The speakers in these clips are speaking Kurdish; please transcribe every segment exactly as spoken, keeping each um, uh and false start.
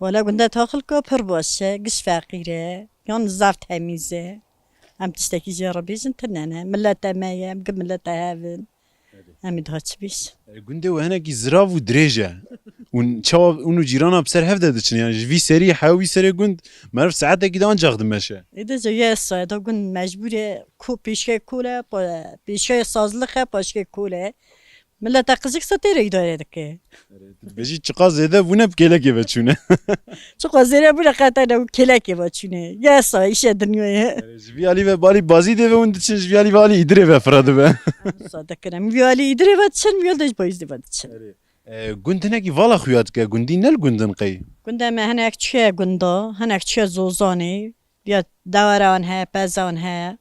Wala gunda Taxilka pir baş e, giş feqîr e, yan zaf temîz e. Em tiştekî jê re bêjin tune ne. Mileta me ye, em gi mileta hev in. Em ê daha çi bêjin? E, gundê we hinekî zirav û dirêj e. Û çawa hûn û cîrana bi ser hev de diçin? Yani ji vî serî heya wî serê gund meriv saetekî de ancax dimeşe. Ê de ji ye sae de gund mecbûr e ku pêşkê kol e, pa-, pêşkê sazlix e, paşkê kol e. Mileta qizik se tê re îdare dike. Erê, tu dibêjî çiqas zêde bûne bi kêlekê ve çûne. Çiqas zêde bûne qete ne û kêlekê ve çûne. Yasa îşe dinyayê. Erê, ji vî alî ve balî bazî dê ve hûn diçin, ji vî alî ve alî îdirê ve fira dibe. Em wisa dikin. Em vî alî îdirê ve diçin, vî alî de ji payîzê ve diçin. Erê. E, gund hinekî vala xuya dike, gundî ne li gundin qey? Gunda me hinek çûye gunda, hinek çûye zozanê. Ya dewera wan heye, peza wan heye.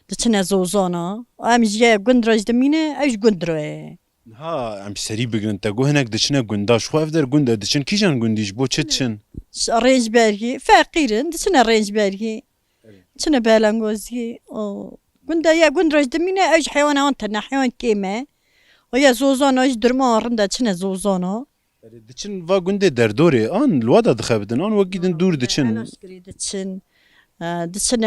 Diçine zozana. Em ji ye gund re jî dimîne, ew ji gund re ye. Niha em serî bigirin, te got hinek diçine gunda. Ji xwe ev der gund e, diçin kîjan gundî, ji bo çi diçin? Ş-, Rêncbergî, feqîr in, diçine Rêncbergî. Evet. Diçine Belengozî. O, gund e, ya gund re jî dimîne, ew ji heywana wan tune, heywan kêm e. O ya zozana, ji durma wan rind e, çine zozana. Erê, diçin va gundê derdorê, an li wa de dixebitin, an wekî din dûr diçin? Elaşkirê diçin, e, diçine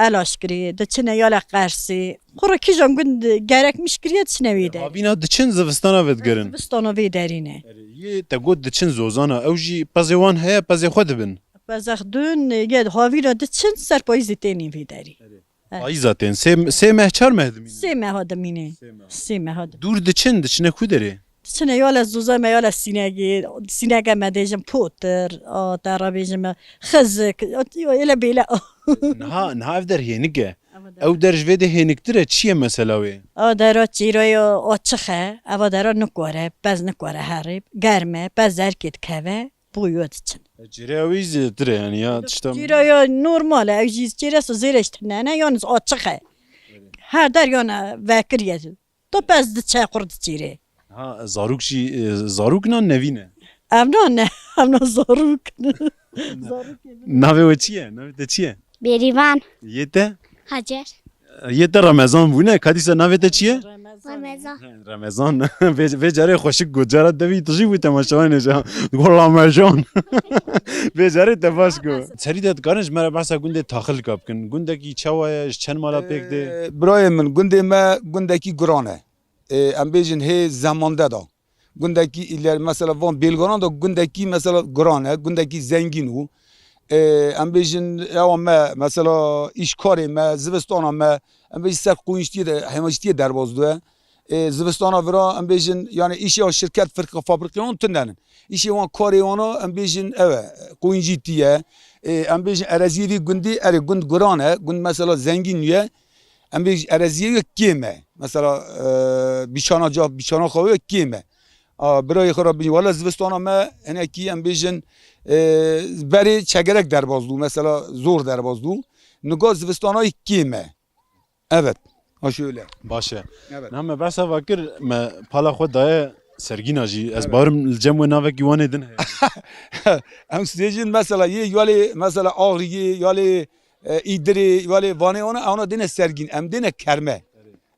Elaşkirê, diçine Yala Qersê. Xwe re kîjan gund gerekmiş kiriye diçine wê derê. Havîna diçin zivistana vedigerin. Zivistana vê derî ne. Erê, yê te got diçin zozana, ew jî pezê wan heye, pezê xwe dibin. Pezek dun, yê havîna diçin, ser payîzê tênê vê derî. Erê. Eh. Payîza tên. Sê, sê meh, çar meh dimînin? Sê meha dimîne. Sê meha. Sê meha dimîne. Dûr diçin, diçine ku derê? Diçine ya le zûza me, ya le sînegê. Sînege me dêjin potir, a, te re bêjim me xizik, a, öyle böyle. Niha, niha ev der hênik e. Ew der ji vê de hêniktir e, çi ye mesela wê? A dera çîroyo açix e, eva dera nikore, pez nikore herê, germ e, pez zerkê dikeve. Boyo diçin. E, çêreya wî zêdetir e, yani ya tişta. Çêreya normal e, ew jî çêre zêre ji tune ne, yan açix e. Her der yana vekiriye. To pez diçe qur diçîrê. Ha, zarok jî, e, zarok nan nevî ne? Ev nan ne, ev nan zarok. Zarok e. Navê we çi ye? Navê te çi ye? Bêrîvan. Yê te? Hacer. Yê te Remezan bûne, ka dîsa navê te çi ye? Remezan. Remezan. He, Remezan. Vê, vê carê xweşik got, cara devî tu jî bû temaşevanê ja. Got Ramazan. Vê carê te baş got. Serî de dikarin ji me re behsa gundê Taxilka bikin. Gundekî çawa ye, ji çend mala pêk dê? Ee, birayê min, gundê me gundekî guran e. Ee, em bêjin hê zemande da. Gundekî îler, mesela van bêlgaran da gundekî mesela guran e, gundekî zengîn û, e, em bêjin ewa me mesela îşkarê me, zivistana me, em bêjin ser qoyînştiyê de, hemaştiyê derbaz dû e. E, zivistana vira em bêjin yani îşê şirket, firqa, fabrîqeyan tune nin. Îşê wan karê wana em bêjin ew e, qoyîncî tîye. E, em bêjin ereziyê vî gundî, erê gund guran e, gund mesela zengîn ye. Em bê ereziyê wê kêm e. Mesela, e, bîçana ca, bîçana xwe wê kêm e. A, birayê xwe re bî, wala zivistana me hinekî em bêjin, e, berê çegerek derbaz dû, mesela zor derbaz dû. Niga zivistana yê kêm e. Evet. Ha şöyle. Baş e. Evet. Niha me behsa va kir, me pala xwe daye Sergîna jî. Ez bawerim li cem we navekî Wanê din heye. Em sibêjin mesela yê yalê, mesela Axriyê, yalê e, Îdirê, yalê Vanê wana, ewna dêne Sergîn, em dêne Kerme.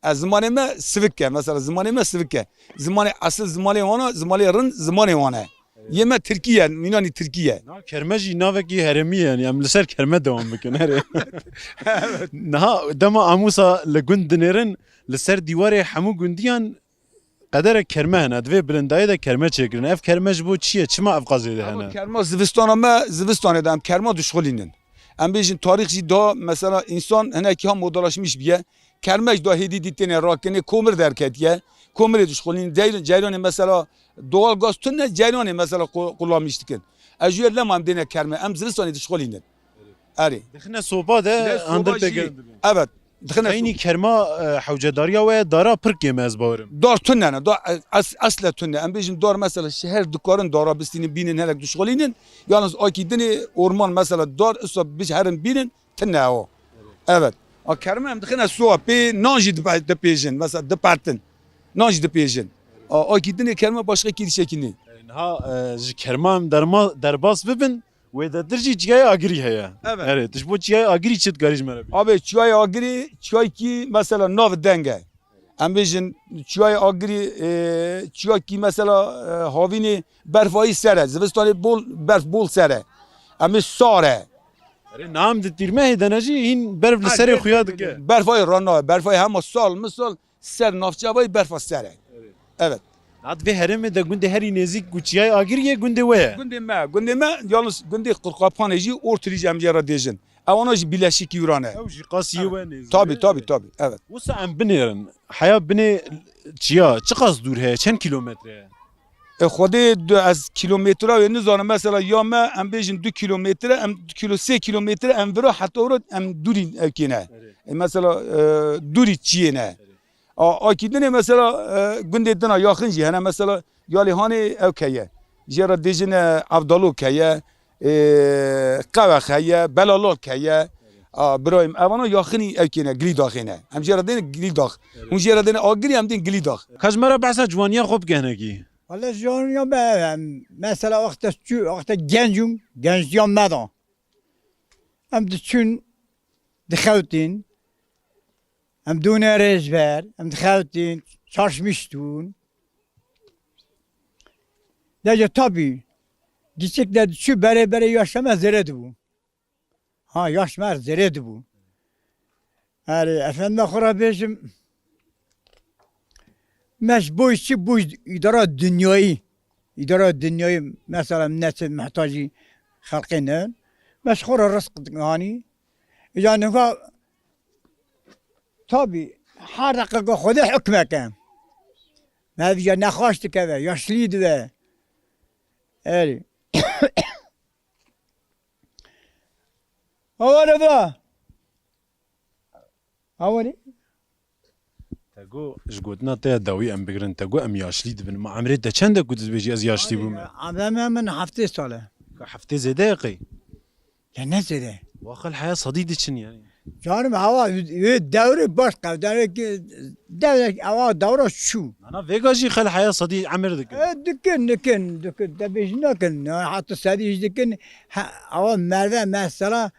Ez zimanê me sivik e, mesela zimanê me sivik e. Zimanê esil zimanê wana, zimanê rind zimanê wan e. Yê me Tirkî ye, mînanî Tirkî ye. Na Kerme jî navekî herêmî ye, yani em li ser Kerme dewam bikin, herê. Niha dema amûsa li gund dinêrin, li ser dîwarê hemû gundiyan Qederek kerme hene, di vê bilindayê de kerme çêkirin. Ev kerme ji bo çi ye? Çima ev qazê de hene? Ama kerma zivistana me, zivistanê de em kerma dişxulînin. Em bêjin tarîx jî da, mesela, însan hinekî ha modalaşmiş biye. Kerme jî da hêdî dî têne rakinê, komir derketiye. Komirê dişxulînin. Ceyr-, ceyranê, mesela, doğal gaz tune, ceyranê, mesela, qu-, kullanmış dikin. Ez ji wê lema em dêne kerme, em zivistanê dişxulînin. Erê. Dixine sopa de handir pê germ dibin. Evet. Dixine sopa. Eynî kerma, e, hewcedariya we dara pir kêm e, ez bawerim. Dar tune ne, dar, e, es-, esle tune. Em bêjin dar mesela ji her dikarin dara bistînin, bînin, herek dişxulînin. Yalnız akî dinê orman mesela dar, usa bij herin bînin, tune o. Evet. A kerme em dixine sopa pê, nan jî dipe-, dipêjin, mesela dipertin. Nan jî dipêjin. A, akî dinê kerme başka kî şekilî. Niha, e, ji kerma em derma-, derbas bibin, Wê de dir jî çiyayê Agirî heye. Evet. Erê, tu ji bo çiyayê Agirî çi dikarî ji me re bî? Abi, çiyayê Agirî, çiyayekî mesela nav deng e. Em bêjin çiyayê Agirî, e, çiyakî mesela, e, havînê berfayî ser e. Zivistanê bol, berf bol ser e. Em ê sar e. Erê, niha em di tîrmehê de ne jî hîn berf li serê xuya dike. Berfayê rana, berfayê hema sal misal ser navçeyê berfa ser e. Evet. Evet. Niha di vê herêmê de gundê herî nêzîk ku çiyayê Agirî ye gundê we ye. Gundê me, gundê me, yalnız gundê Qurqapxanê jî ortirî jî em jê re dêjin. Ewana jî bileşikî wira ne. Ew jî qasî ye we nêzî. Tabii, tabii, tabii, evet. Wisa em binêrin. Heya binê çiya çiqas dûr heye? Çend kîlometre ye? E, Xwedê du, ez kîlometra wê nizanim. Mesela ya me, em bêjin du kîlometre, em du kîlo, sê kîlometre em vira heta wira em dûrî ew kêne. Evet. E, mesela, e, dûrî çiyê ne. Evet. A, a kî dinê mesela, e, gundê dina yaxin jî hene. Mesela Yalê Hanê ew keye. Jê re dêjin, e, Evdalo keye, e, Qewex heye, Belalal keye. A, birayim, evana yaxinî ew kêne, Gilîdaxê ne. Em jê re dêne Gilîdax. Evet. Hûn jê re dêne Agirî, em dên Gilîdax. Ka ji me re behsa ciwaniya xwe bike hinekî. Wele ciwaniya me, em, mesela wexta çû, wexta genc bûm, genciya me da. Em diçûn, dixewtîn. Em dûne rêzber, em dixewtîn, çarşmiş dûn. Dece tabî, gîçik de diçû berê berê yaşa me zêde dibû. Ha, yaş me zêde dibû. Erê, efendime xwe re bêjim, me ji bo çi, bo îdara dinyayî, îdara dinyayî, mesela, em neçe mihtacî xelqê ne, me ji xwe re rizq dihanî. Îca niha, tabî, her deqeka Xwedê hukmeke. Me vîja nexweş dikeve, yaşlî dibe. Erê. Hawa re da. Hawa re. Te got, ji gotina te ya dawî em bigirin, te got em yaşlî dibin. Ma emrê te çend e ku tu dibêjî ez yaşlî bûme? Emrê min heftê sal e. Ka heftê zêde ye qey? Ya ne zêde? Wa xel heya sedî diçin yani. Canim, hewa wê dewrê baş qew, dewrê ki, dewrê hewa dewra çû. Nana vêga jî xel heya sedî emir dikin. E, dikin, dikin, dikin. Te bêjî nakin. Ya, heta sedî jî dikin. Ha, hewa merve mesela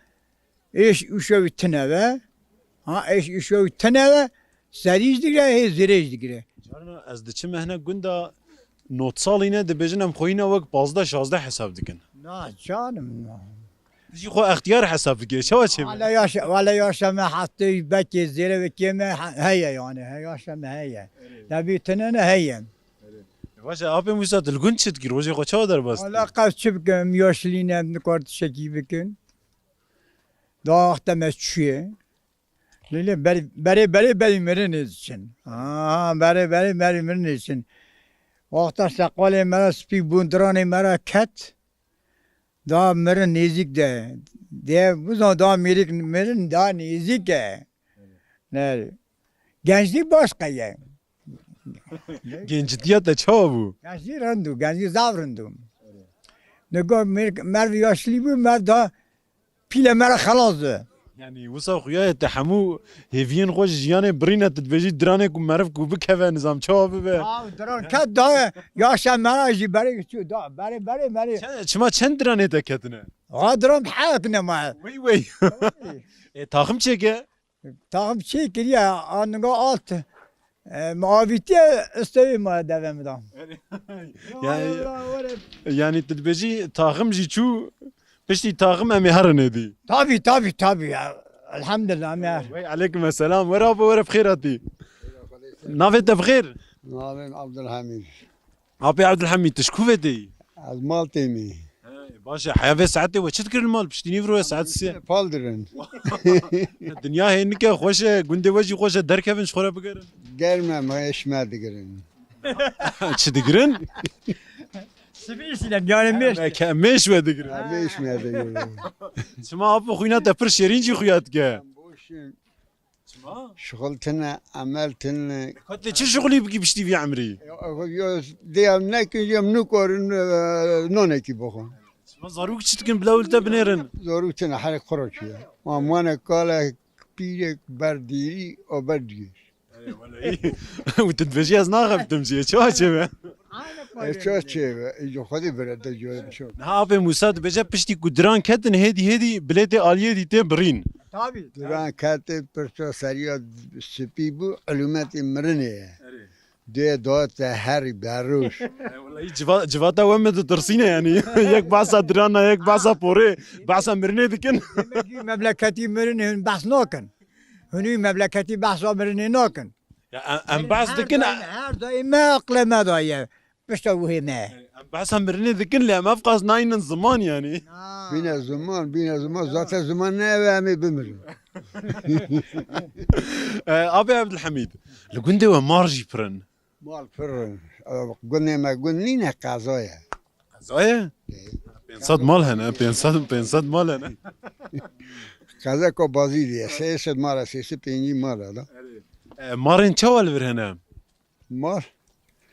êş û şewî tine ve. Ha, êş û şewî tine ve. Sedî jî digire, hê zêde jî digire. Carna ez diçim mehne gunda not salî ne, dibêjin em xweyîna wek pazdeh şazdeh hesab dikin. Na, canim, na. Jî xwe extiyar hesab dike, çawa çê me? Wala yaş, wala yaşa me heftê bekê zêre ve kê me he-, heye yani, he yaşa me heye. Erê. Debî tine ne heye. Erê. Baş e, apê Musa, tu li gund çi dikî? Rojê xwe çawa derbas dikî? Wala qew çi bikim, em yaşlî ne, em nikar tiştekî bikin. Da wexta me çûye. Lê, lê, berê, berê, berê, berê mirinê diçin. Ha, berê, berê, berê mirinê diçin. Wexta şeqalê me re spî bûn, diranê me re ket. Da mirin nêzîk de. Dê, bizan da mêrik mirin da nêzîk e. Ne. Genclî baş qeye. Gencitiya te çawa bû? Genclî rind û, genclî zaf rind û. Nika mer-, merv yaşlî bû, merv da pîle me re xelas be. Yani wisa xuya ye te hemû hêviyên xwe ji jiyanê birîne, tu dibêjî diranê ku meriv ku bikeve nizam çawa bibe? Aw, diran ket da yaşa me re jî berê çû da, berê, berê, berê. Çe-, çima çend diranê te ketine? Ha, diran heyek nema. Wey, wey. E, taxim çêke? Taxim çê kiriye, aniga alt, e, muavîtiye istewê ma deve min da. Yani, yani tu dibêjî taxim jî çû, piştî taxim em ê herin êdî. Tabii, tabii, tabii ya. Elhamdülillah, em ê her. Wey, aleykum selam. Were abi, were bi xêr hatî. Navê te bi xêr? Navê min Abdulhamîd. Apê Abdulhamîd, tu ji ku ve tê yî? Ez mal tê me. He, baş e. Heya vê saetê we çi dikirin mal? Piştî nîvro ye saet sê. Pal dirin. Dinya hê nike xweş e, gundê we jî xweş e, derkevin ji xwe re bigerin. Germ e, mêş me digirin. Çi digirin? Sibî sînek, yani mêş. Ke-, mêş we digirin. Ha, mêş me digirin. Çima apo xwîna te pir şêrîn jî xuya dike? Boş in. Çima? Şixul tine, emel tine. Ka tu çi şixulî bikî piştî vî emrî? Ya, ya, dê em nekin, em nikarin, e, nanekî bixwin. Çima zarok çi dikin bila wî li te binêrin? Zarok tine, herek xwe re çûye. Ma mane kalek, pîrek, ber dîrî, o ber dûyê. Ey, wele, ey. Û tu dibêjî ez naxebtim jî, çawa çêbe? E, çawa çêbe? Îco Xwedê bire te cû. Niha apê Mûsa dibêje piştî ku diran ketin hêdî hêdî bilêtê aliyê dî tê birîn. Tabî. Duran ketê pirça seriya spî bû, elûmetê mirinê ye. Erê. Dê date herî berûş. E, welayi civa-, civata we me ditirsîne yanî. Yek behsa dirana, yek behsa porê, behsa mirinê dikin. Demek ki memleketî mirinê hûn behs nakin. Hûn wî memleketî behsa mirinê nakin. Ya, em, em behs dikin. Her daîm, her daîm me aqlê me daye. Pişta wihê me. Em behsa mirinê dikin lê em ev qas naynin ziman yanî. Na. Bîne ziman, bîne ziman. Zaten ziman nebe em ê bimirin. E, Abê Ebdulhemîd, li gundê we mar jî pir in. Mal pir in. Gundê me gund nîne, qeza ye. Qeza ye? Ê. Pênc sed mal hene, pênc sed, pênc sed mal hene. Qezeka Bazîdê ye. Sê sed mal e, sê sed pêncî mal e da. E, marên çawa li vir hene? Mar.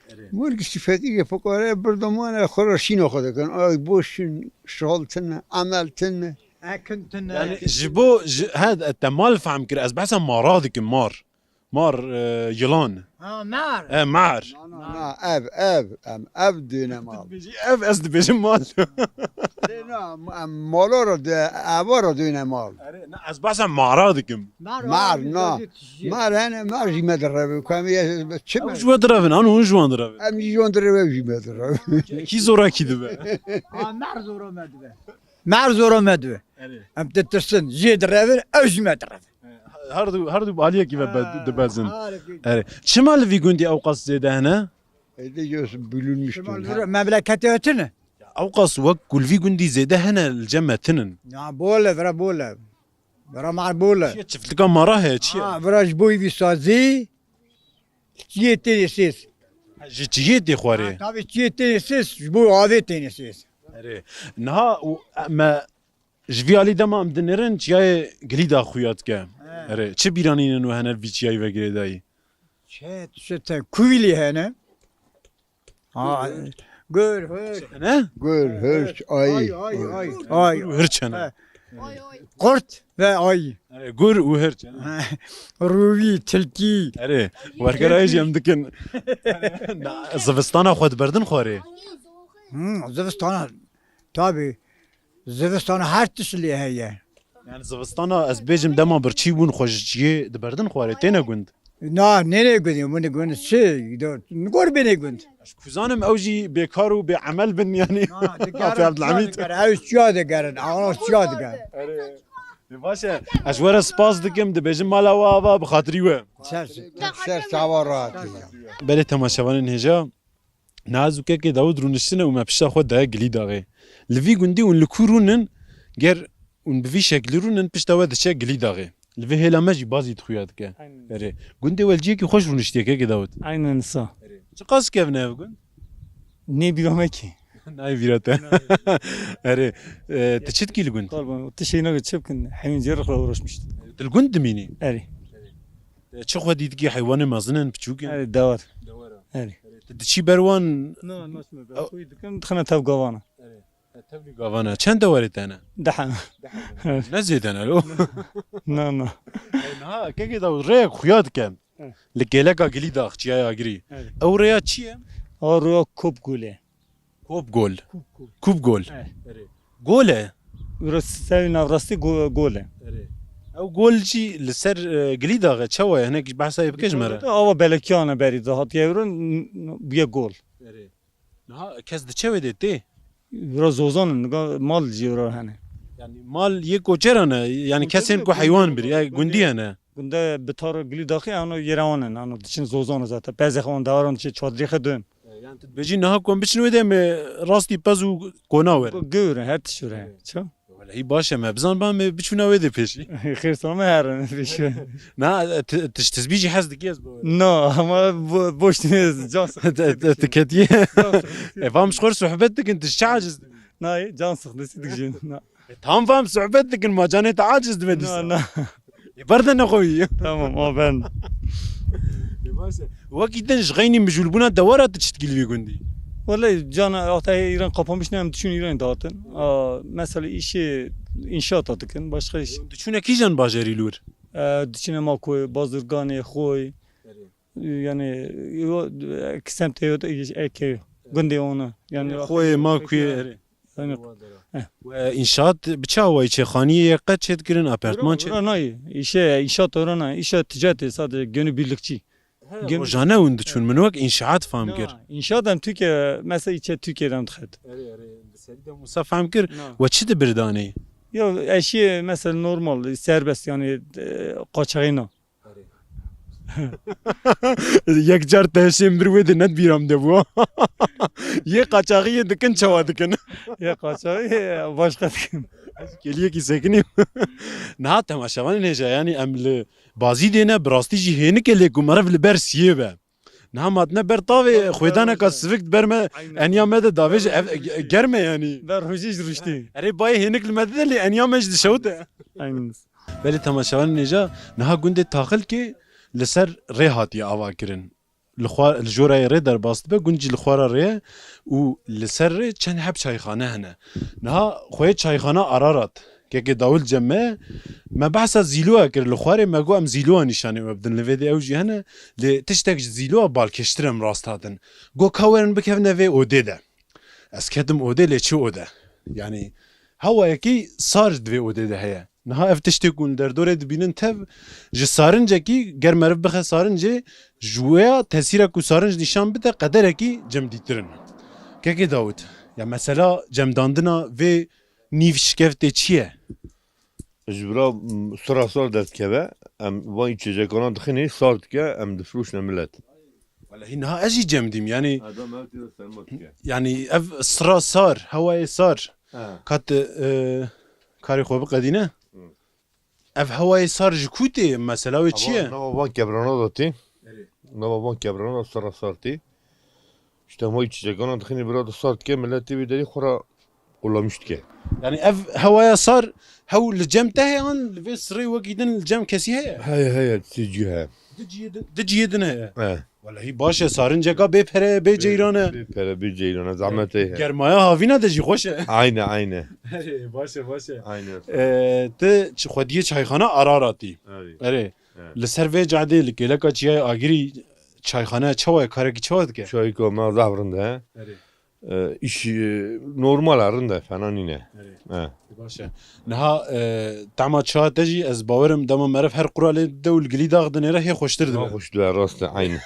Erê. Mar giştî fetî ye, fukare birdomane xwe re şîna xwe dikin. Ay boş in, şal tine, emel tine. Ekin tine. Yani ji bo, ji, he, te mal fehm kir, ez behsa mara dikim, mar. Mar, e, yılan. Ha, mar. E, mar. Na, na, na, ev, ev, em, ev duyne mal. Dibêjî ev, ez dibêjim mal. Lê na, em, em mala re de, eva re duyne mal. Erê, na, ez behsa mara dikim. Mar, mar, na. Mar hene, mar jî me direve. Ku em yê çi me? Ew ji we direvin, an hûn ji wan direvin? Em jî ji wan direve, ew jî me direve. Kî zorakî dibe? Ha, mar zora me dibe. Mar zora me dibe. Erê. Em ditirsin, jê direvin, ew jî me direvin. Her du, her du bi aliyekî ve be-, dibezin. Erê. Çima li vî gundî ew qas zêde hene? Êdî yos bülünmüştür. Çima li vir memleketê tine? Ya, ew qas wek ku li vî gundî zêde hene, li cem me tinin. Ya, bol e, vira bol e. Vira mar bol e. Çi ye, çiftlika mara heye, çi ye? Ha, vira ji bo vî sazî, çiyê tênê sês. Ha, ji çiyê tê xwarê? Ha, tabii çiyê tênê sês, ji bo avê tênê sês. Erê. Niha û, e, me ji vî alî dema em dinêrin, çiyayê Gilîda xuya dike. He. Erê. Çi bîranînên we hene li vî çiyayî ve girêdayî? Çi, çi te, kuvîlî hene. Ha, gur, hurç. Ne? Gur, hurç, ayî. Ay, ay, ay, ay. Gur û hirç hene. He. Kurt ve ayî. Erê, gur û hirç hene. Rûvî, tilkî. Erê, wergerayê jî em dikin. Na, zivistana xwe diberdin xwarê? Hmm, zivistana, tabii. Zivistana her tişt lê heye. Yani zivistana ez bêjim dema birçî bûn xwe ji çiyê diberdin xwarê, têne gund? Na, nêne gund, min gund çi? Nigor bêne gund. Ez ku zanim ew jî bêkar û bêemel bin yanî. Na, digerin, Afê Abdulhamîd. Digerin, ew çiya digerin, ew çiya digerin. Erê, baş e. Ez ji we re spas dikim, dibêjim mala we ava bi xatirî we. Ser, ser çawa rahatî. Belê temaşevanên hêja. Niha ez û kekê Dawid rûniştine û me pişta xwe daye Gilîdaxê. Li vî gundî hûn li ku rûnin, ger hûn bi vî şeklî rûnin, pişta we diçe Gilîdaxê. Li vê hêla me jî bazî dixuya dike. Aynen. Erê. Gundê we li cihekî xweş rûniştiye kekê Dawid. Aynen sa. Erê. Çiqas kevn e ev gund? Nê bîra me kî. Nayê bîra te. Erê. E, tu çi dikî li gund? Kurban, tu şey nake çi bikin? Hemîn cê rixla uğraşmıştım. Tu li gund dimînî? Erê. E, çi xwedî dikî, heywanê mezin in, biçûk in? Erê, dewar. Dewar e. Erê. Erê, tu diçî ber wan? Na, naçme ber. Ew- Xwî dikin, dixine tev gavana. Erê. E, tevlî gavana. Çend dewarê te ne? Deh hene. Deh hene. Ne zêde ne lo? Na, na. E, niha kekê de rêyek xuya dike. Evet. Li kêleka Gilîdax, Çiyaya Agirî. Evet. Ew rêya çi ye? Ew rêya Kop Gol e. Kop Gol. Kop Gol. Kop Gol. Evet. Erê. Gol e? Wira sewî navrastî go-, gol e. Erê. Ew gol jî li ser, e, Gilîdax e, çawa ye? Hinek behsa wê bike ji me re. Ava belekiyan e berî de hatiye wira n-, n-, bûye gol. Erê. Niha kes diçe wê dê tê? Wira zozan in, niga mal jî wira hene. Yani mal yê koçeran e, yani kesên ku heywan birî, ya gundî hene. Gunde bi tar Gilîdaxê ano yê re wan in, ano diçin zozan zaten. Pezê xwe wan dewaran diçe çadrê xwe dön. E, yani tu dibêjî niha ku em biçin wê de em ê rastî pez û kona werin. Gör, her tişt were. Evet. Ça? Welehî baş e, me bizan ba em ê biçûna wê de pêşî. Xêr salame herin pêşî. Na, e, ti-, tiştizbî jî hez dikî ez bi we. Na, ama bo-, boş ne, can sıkıntı. Te, te, te ketiye. Can sıkıntı. E, vam ji xwe sohbet dikin, tu ji çi aciz dibî? Na, can sıkıntısı dikişin. Na. E, tam vam sohbet dikin, ma canê te aciz dibe dîsa. Na, na. Ê, berde nexweyî. Tamam, o ben. Ê, baş e. Wekî din ji xeynî mijûlbûna dewara tu çi dikî li vî gundî? Wele cana, wexta hê îran kapanmış ne em diçûn îran dağıtın. A, mesela işi inşaata dikin, başka iş. Diçûne kîjan bajarî li wir? E, diçûne Makoy, Bazirganê, Xoy. Erê. Yani, yo, e, semtê yo, e, e, kê, gundê ona. Yani, Xoyê, Makoyê, erê. Tanî. We înşaat bi çi awayî çê? Xaniyê yek qet çê dikirin, apartman çê? Ora nayê. Îşe, înşaat ora nayê. Îşe ticaretê sadece günübirlikçi. He, Gün- rojane hûn diçûn. Min wek înşaat fam kir. Na, înşaat em Türkiye, mesela içe Türkiye'den dixet. Erê, erê, bi serî de Musa fam kir. Na. We çi dibir danê? Ya eşî mesela normal, serbest yani, e, kaçağına. Yek car teşê min bir wê de net bîra min de bû. Yê qaçaxiyê dikin, çawa dikin? Yê qaçaxiyê başka dikin. Keliyekî sekinî. Niha temaşevanên hêja, yanî em li bazî dêne, bi rastî jî hênik e, lê ku meriv li ber siyê be. Niha matine ber tavê, xwêdaneka sivik di ber me, enya me de davêje, ev, e, germ e yanî. Ber rojî ji ruştî. Erê bayê hênik li me dide, lê enya me jî dişewite. Aynen. Belê temaşevanên hêja, niha gundê Taxilkê li ser rê hatiye avakirin. Li xwe, li jorayê rê derbas dibe, gund jî li xwe re rê ye û li ser rê çend heb çayxane hene. Niha xweyê çayxana Ararat, kekê Dawid cem me, me behsa Zîloya kir, li xwarê me got em Zîloya nîşanê we bidin, li vê de ew jî hene, lê tiştek ji Zîloya balkêştir e, em rast hatin. Got ka werin bikevine vê odê de. Ez ketim odê, lê çi ode? Yanî hewayekî sar di vê odê de heye. Niha ev tiştê ku hûn li derdorê dibînin tev, ji sarincekî ger meriv bixe sarincê, ji wêya tesîra ku sarinc nîşan bide qederekî cemdîtir in. Kekê Dawid, ya mesela cemdandina vê nîv şikeftê çi ye? Ji bira, m, sira sar derdikeve, em van îçecekana dixinê, sar dike, em difroşine milet. Welehî niha ez jî cem dîm, yanî, Adam ev tê de serma dike. Yanî ev sira sar, hewayê sar. Ha. Kat, e, karê xwe biqedîne. Hı. Ev hewayê sar ji ku tê? Mesela wê çi ye? Nava van kebrana da tê. Erê. Nava van kebrana da sira sar tê. Îşte ma îçecekana dixinê bira da sar dike, milet tê vê derê xwe ra qulamiş dike. Yanî ev hewaya sar hew li cem te heye an li vê sirê wekî din li cem kesî heye? Heye, heye, ti cî heye. Di cihê din, di cihê din heye. He. Welehî baş e, sarinceka bê pere, bê ceyran e. Bê pere, bê ceyran e, zehmet e. Germaya havîna de jî xweş e. Ayne, ayne. Erê, baş e, baş e. Ayne. Ee, ti çi xwediyê çayxana Araratî. Erê. Erê. He. Li ser vê cadê, li kêleka Çiyayê Agirî çayxane çawa ye, karekî çawa dike? Çayka me zaf rind e. Erê. E, îş, e, normal e, rind e, fena nîne. Erê. He. Baş e. Niha, e, tema çaya te jî ez bawerim dema meriv her qura lê dide û li gilî dax dinêre hê xweştir dibe. Xweş dibe, rast e, aynî.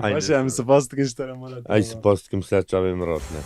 Baş e, em spas dikin ji te re mala te. Ay spas dikim ser çavê min ratine.